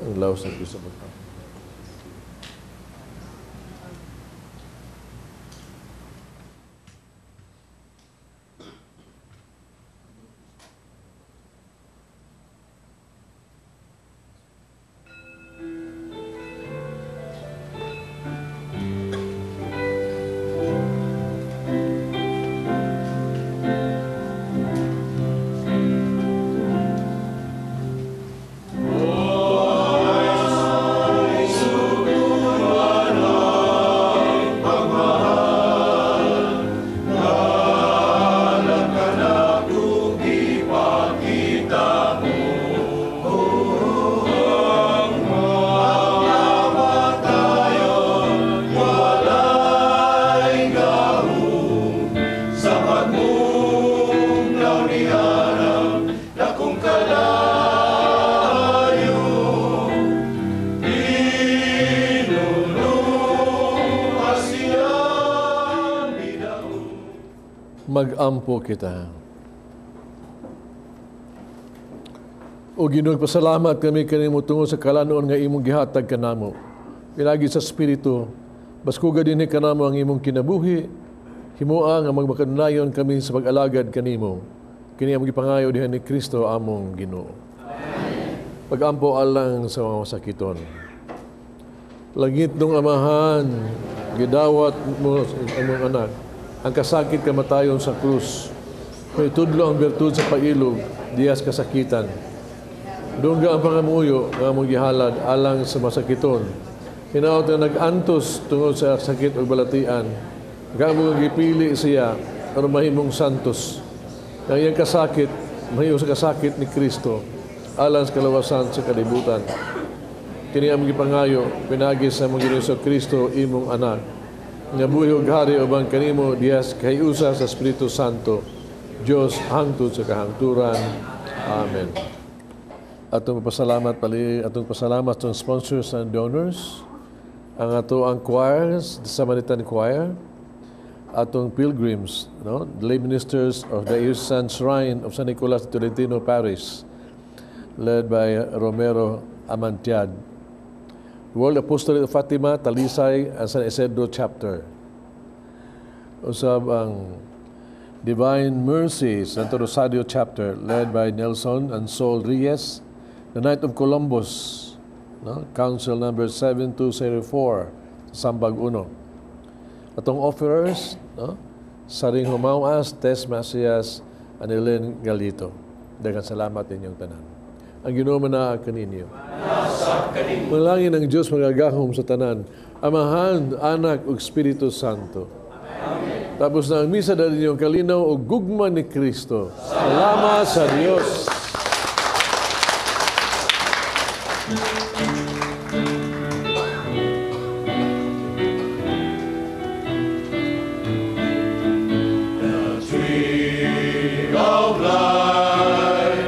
Ang lawas sa Dios sa pagka. Mag-ampo kita. O Ginoo, pasalamat kami kanimo tungod sa kalanuon nga imong gihatag kanamo. Pinagi sa Espiritu, baskuga dinhi kanamo ang imong kinabuhi, himoa nga magmakanunayon kami sa pag-alagad kanimo. Kini among gipangayo diha ni Kristo among Ginoo. Pag-ampo alang sa mga masakiton. Langit nung Amahan, gidawat mo among anak ang kasakit kamatayon sa krus. May tudlo ang bertud sa pailog, diyas kasakitan. Dungga ang pangamuyo nga among gihalad alang sa masakiton. Hinaot nga nag-antos tungod sa sakit ug balatian. Gamong gipili siya aron mahimong santos. Ang iyang kasakit, mahiyo sa kasakit ni Kristo. alang sa kalawasan sa kalibutan. Kini among gipangayo pinaagi sa among Ginoong Kristo, imong anak, nga buhi ug hari uban kanimo diha sa kahiusa sa Espiritu Santo, Dios hangtod sa kahangturan. Amen. Atong pasalamat pali, atong pasalamat sa sponsors and donors, ang ato ang choirs, the Samaritan Choir, atong pilgrims, no, the lay ministers of the Diocesan Shrine of San Nicolas de Tolentino Parish, led by Romero Amantiad. World Apostolate of Fatima, Talisay, and San Isidro Chapter. Usab ang Divine Mercy, Santo Rosario Chapter, led by Nelson and Sol Reyes, the Knight of Columbus, no? Council number 7204, Sambag Uno. Atong offerers, no? Saring Humawas, Tess Macias, and Ellen Galito. Daghang salamat inyong tanan. Ang Ginoo naa kaninyo. Manalangin ang Diyos makagagahom sa tanan. Amahan, Anak, ug Espiritu Santo. Amen. Tapos na ang misa, dali ninyong kalinaw ug gugma ni Kristo. Salamat sa Diyos. The tree of life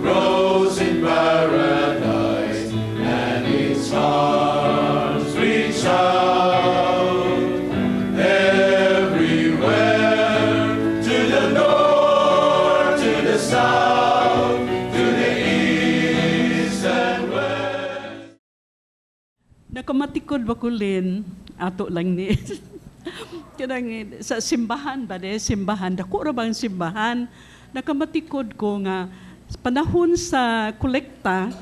grows in paradise, and its arms reach out everywhere, to the north, to the south, to the east and west. Nakamatikod ba ko, Lynn? Ato lang ni. Kanang sa simbahan ba de, simbahan, dako ra bang simbahan? Nakamatikod ko nga panahon sa kolekta,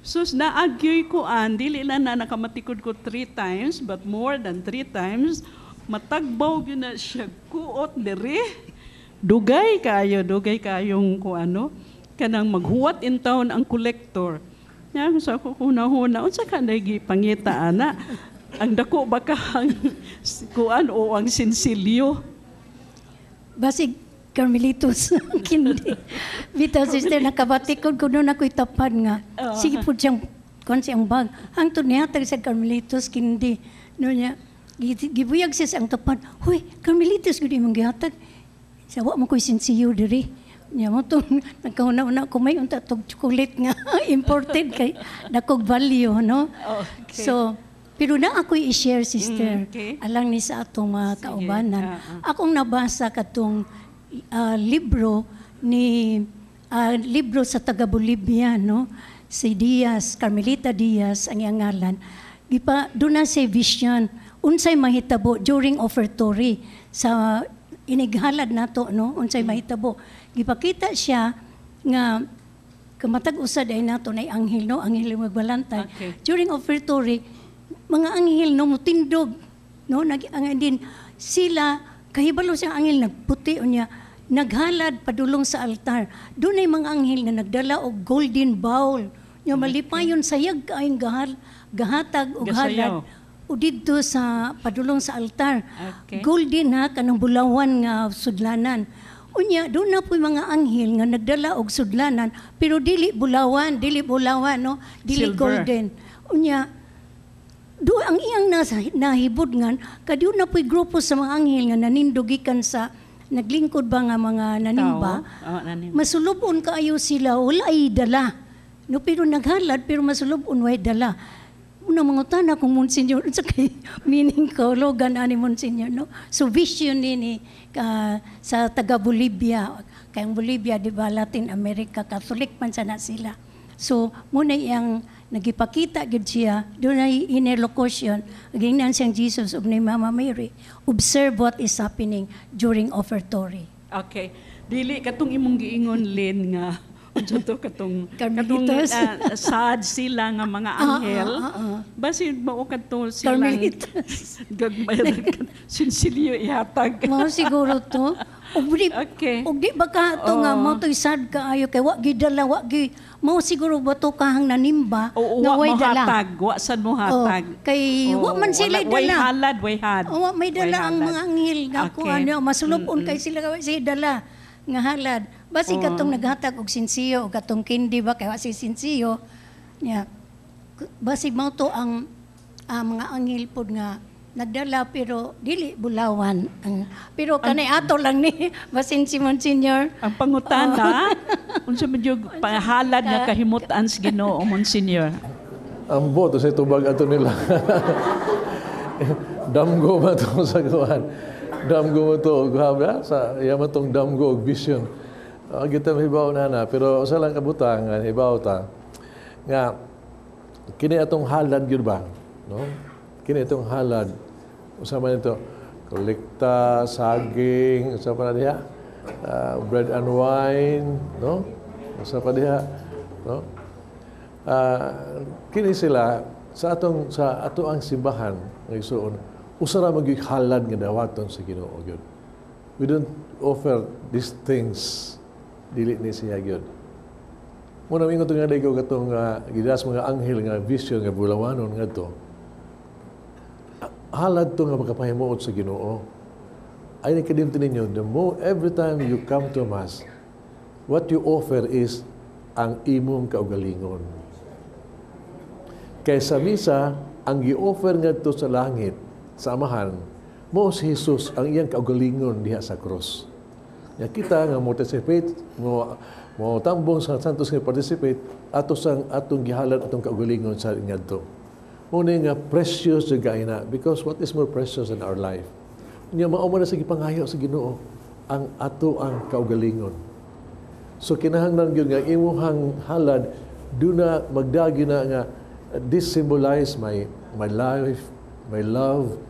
sus naagyoy ko an, dili lang na nakamatikod ko 3 times, but more than 3 times, matagbaw gyud na siya kuot diri. Dugay kaayo, dugay kaayong ko ano, kanang maghuwat in town ang kolektor. Nya sa ko hunahuna, unsa ka nagi pangita ana? Ang dako ba ka ang kuan o ang sinsilyo? Basig Carmelitos kindi. Bitaw sister nakabatikod ko noon ako'y tapad nga. Sige po siyang kuan siyang bag. Hangtod nihatag sa Carmelitos kindi. No niya gibuyag siya sa ang tapad. Huy, Carmelitos gud imong gihatag. Sa wa mo ko'y sinsiyo diri. Niya mo to nagkauna-una ko may unta tog chocolate nga imported kay dakog value, no? Okay. So pero na ako'y i-share, sister, Okay. alang ni sa atong mga Sige. kaubanan. Akong nabasa katong libro ni libro sa taga Bolivia, no? Si Diaz, Carmelita Diaz ang iyang ngalan. Gipa doon na siya vision unsay mahitabo during offertory sa inighalad nato, no? Unsay mahitabo. Gipakita siya nga kamatag usa day nato nay anghel, no? Anghel magbalantay. Okay. During offertory, mga anghel no mutindog, no, nag ang din sila kahibalo siyang anghel nagputi unya naghalad padulong sa altar. Dunay mga anghel nga nagdala og golden bowl. Nya malipayon sayag kaayong gahatag og Gasayaw. halad o didto sa padulong sa altar. Okay. Golden ha kanang bulawan nga sudlanan. Unya doon na po'y mga anghel nga nagdala og sudlanan pero dili bulawan, no, dili Silver. golden. Unya do ang iyang nasa nahibod ngan kadyo na po'y grupo sa mga anghel nga nanindog gikan sa naglingkod ba nga mga nanimba. Tao. Oh, nanimba. Masulubon kaayo sila, wala ay dala. No, pero naghalad pero masulubon way dala. Una mangutana kung Monsignor unsa kay meaning kaulogan ani Monsignor, no? So vision ni sa taga Bolivia, kay ang Bolivia di ba Latin America, Catholic man sana sila. So muna iyang nagipakita gid siya dunay inner locution gingnan siyang Jesus ug ni Mama Mary, observe what is happening during offertory. Okay. Dili katong imong giingon, Lynn, nga unsa to katong katong Carmelitos. sad sila nga mga anghel. Basin mao kadto silang Carmelitos. gagmay sinsilyo ihatag. Mao siguro to. Ug di, Okay. ug di ba ka to nga mao to'y sad kaayo kay wa gidala wa gi mao siguro ba to kahang nanimba Oo, nga wa way mo dala. hatag, wa sad mo hatag. Oh, kay wa man sila wala- way dala. halad, way had. Oh, wa may dala Way ang halad. mga anghel nga Okay. kuan, masulubon kay sila wa sila dala. Nga halad. Basi katong naghatag og sinsiyo o katong candy ba, kay wa si sinsiyo nya. Basig mao to ang mga anghel pod nga nagdala, pero dili bulawan ang, pero kanay ato lang ni basin si Monsignor. Ang pangutana, unsa man jud pahalad nga kahimutan sa Ginoo, Monsignor? Ang boto sa tubag ato nila. Damgo ba to sa kuan? Damgo mo to, grabe sa iya man tong damgo og vision. Kita mahibaw na na, pero sa lang kabutang hibaw ta nga kini atong halad gyud ba, no? Kini itong halad, usa man ito, kolekta, saging, usa pa na diha, bread and wine, no? Usa pa diha, no? Kini sila sa ato ang simbahan nga igsuon, usa ra man gyud halad nga dawaton sa Ginoo gyud. We don't offer these things, dili ni siya gyud. Muna mingon nga daygo katong gidas mga anghel nga vision nga bulawanon ngadto. Halad to nga makapahimuot sa Ginoo. Ay ni kadimti ninyo, the more every time you come to Mass, what you offer is ang imong kaugalingon. Kay sa misa, ang gi-offer ngadto sa langit, sa Amahan, mo si Jesus ang iyang kaugalingon diha sa cross. Ya kita nga mo participate, mo tambong sa Santos nga participate, ato sang atong gihalad atong kaugalingon sa ngadto. Mo ni nga precious jud kaayo na, because what is more precious than our life? Nya mao man na sa gipangayo sa Ginoo ang ato ang kaugalingon. So kinahanglan gyud nga imuhang halad duna magdagi na nga this symbolize my life, my love,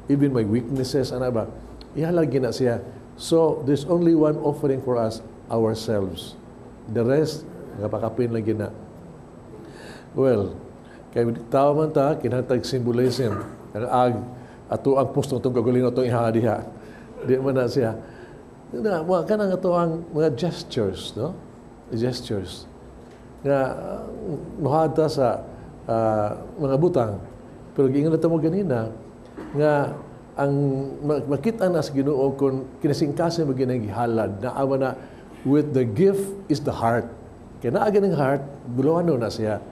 even my weaknesses, ana ba? Ihalad gyud na siya. So there's only one offering for us, ourselves. The rest napakapin lang gyud na. Well, kay tao man ta, kinahanglan symbolism. Ang ag ato ang posto itong kagalingon itong ihadiha. Di man na siya. Na, mga kanang ato ang mga gestures, no? Gestures. Nga muhata sa mga butang. Pero giingon na mo ganina nga ang makita na sa Ginoo kung kinasingkasin mo ginang gihalad na awa na with the gift is the heart. Kaya naa ng heart, bulawan na siya.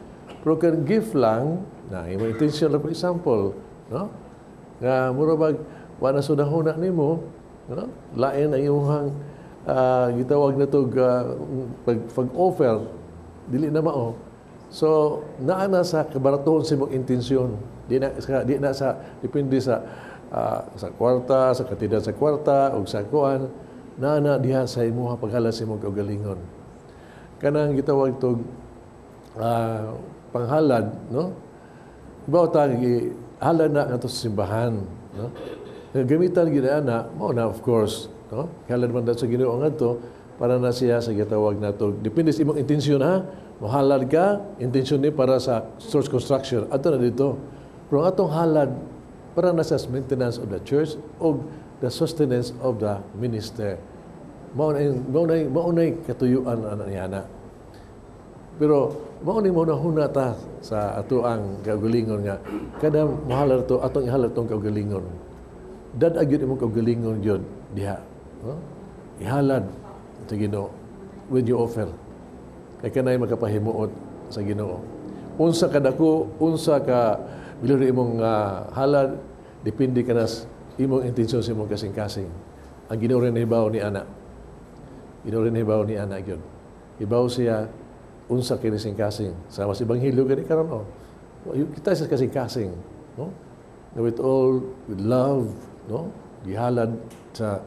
Pero kung gift lang, na imo intention lang, for example, no? Nga mura bag wa na sunahuna nimo, no? Lain ang imong gitawag na to pag-offer, dili na mao. So, naa na sa kabaratuhon sa imong intensyon. Di na sa depende sa kwarta, sa kantidad sa kwarta o sa kuan, naa na diha sa imuha paghalad sa imong kaugalingon. Kanang gitawag tog panghalad, no? Ibaw ta halad na ngadto sa simbahan, no? Gamitan gid ana, mao na of course, no? Halad man sa Ginoo ngadto para na siya sa gitawag nato. Depende sa imong intensyon ha. Mohalad ka, intensyon ni para sa church construction. Ato na dito. Pero ang atong halad para na sa maintenance of the church o the sustenance of the minister. Mao na katuyuan ana niya na. Pero mao ni mo huna ta sa ato ang kaugalingon nga kada mohalad to atong ihalad tong kaugalingon. Dad gyud imong kaugalingon gyud diha, no? Ihalad sa Ginoo when you offer. Kay kanay makapahimuot sa Ginoo. Unsa ka dako, unsa ka bilog imong halad, depende ka na imong intensyon sa imong kasing-kasing. Ang Ginoo rin hibaw ni ana. Ginoo rin hibaw ni ana gyud. Hibaw siya unsa kini kasing-kasing. Sa mas ebanghelyo gani karon, oh. Kita sa kasing-kasing, no? With all with love, no? Gihalad sa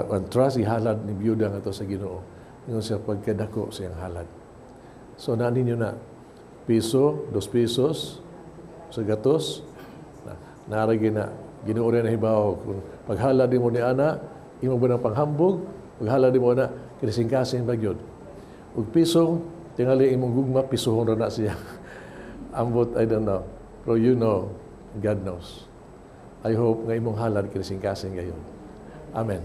and trust, gihalad ni biyuda nga to sa Ginoo. Ingon siya pagkadako sa iyang halad. So na ninyo na piso, 2 pesos sa gatos na naaragi na Ginoo rin na hibaw kung paghalad mo ni ana imo ba ng panghambog, paghalad mo na kinisingkasing ba gyud. Ug piso tingali imong gugma, pisohon ra na siya. Ambot, I don't know. Pero you know, God knows. I hope nga imong halad kinisingkasing gayon. Amen.